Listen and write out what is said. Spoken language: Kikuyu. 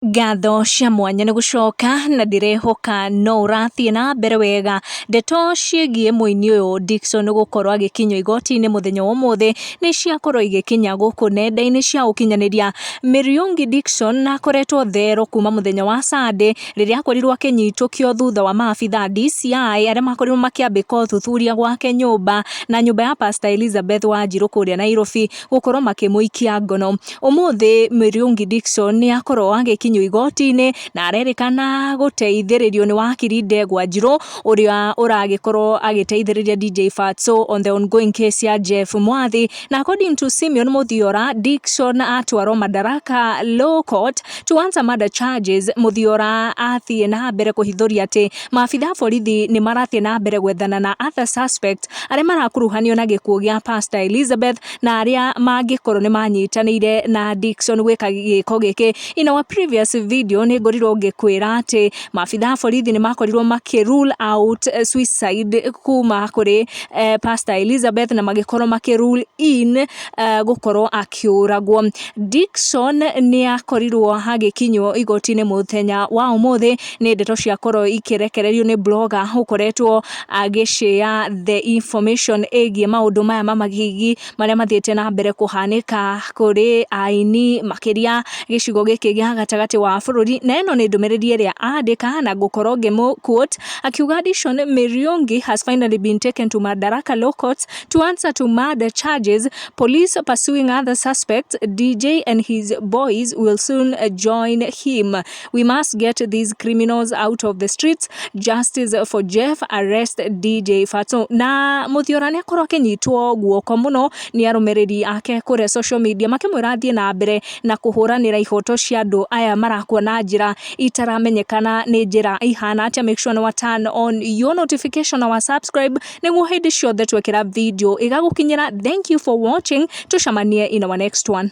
Ngatho cia mwanya nĩ gũcoka na ndĩrehoka no ũrathiĩ na mbere wega. Ndeto ciĩgiĩ mũini ũyũ Dickson gũkorwo agĩkinyio igoti-inĩ mũthenya wa ũmũthĩ nĩ ciakorwo igĩkinya gũkũ nenda-inĩ cia ũkinyanĩria. Mĩriũngĩ Dickson akoretwo thero kuma mũthenya wa Sunday rĩrĩa akorirwo akĩnyitũkio thutha wa maabitha DCI arĩa makorirwo makĩambĩka ũthuthuria gwake nyũmba na nyũmba ya Pastor Elizabeth Wanjiru kũrĩa Nairobi gũkorwo makĩmũikia ngono. Ũmũthĩ Mĩriũngĩ Dickson nĩ akorwo agĩkinyio igoti-inĩ na arerĩkana gũteithĩrĩrio nĩ wakiri Ndegwa Njirũ ũrĩa ũragĩkorwo agĩteithĩrĩria DJ Fatxo on the ongoing case ya Jeff Mwathi. Na according to Simeon Muthiora, Dickson atwarwo Madaraka Law Court to answer murder charges. Muthiora athiĩ na mbere kũhithũria atĩ maabitha a borithi nĩ marathiĩ na mbere gwethana na other suspects arĩa marakuruhanio na gĩkuũ gĩa Pastor Elizabeth na arĩa mangĩkorwo nĩ manyitanĩire na Dickson gwĩka gĩko gĩkĩ. In our previous video nĩ ngorirwo ngĩkwĩra atĩ maabitha a borithi nĩ makorirwo makĩ rule out suicide kuma kũrĩ Pastor Elizabeth na magĩkorwo makĩ rule in gũkorwo akĩũragwo. Dickson nĩ akorirwo agĩkinyio igoti-inĩ mũthenya wa ũmũthĩ. Nĩ ndeto ciakorwo ikĩrekererio nĩ blogger ũkoretwo agĩshare the information ĩgiĩ maũndũ maya ma magigi marĩa mathiĩte na mbere kũhanĩka kũrĩ aini makĩria gĩcigo gĩkĩ gĩa gatagatĩ wa bũrũri. Na ĩno nĩ ndũmĩrĩri ĩrĩa andĩka na ngũkorwo ngĩmũ quote akiuga, "Dishon Miriungi has finally been taken to Madaraka Law Courts to answer to murder charges. Police pursuing other suspects. DJ and his boys will soon join him. We must get these criminals out of the streets. Justice for Jeff. Arrest DJ Fatxo." Na Muthiora nĩ akorwo akĩnyitwo guoko mũno nĩ arũmĩrĩri ake kũrĩa social media makĩmwĩra athiĩ na mbere na kũhũranĩra ihoto cia andũ aya marakua na njĩra itaramenyekana nĩ njĩra ihana atĩa. Make sure nĩ wa turn on your notification na wa subscribe nĩguo hĩndĩ ciothe twekĩra video ĩgagũkinyĩra. Thank you for watching. Tucemanie in our next one.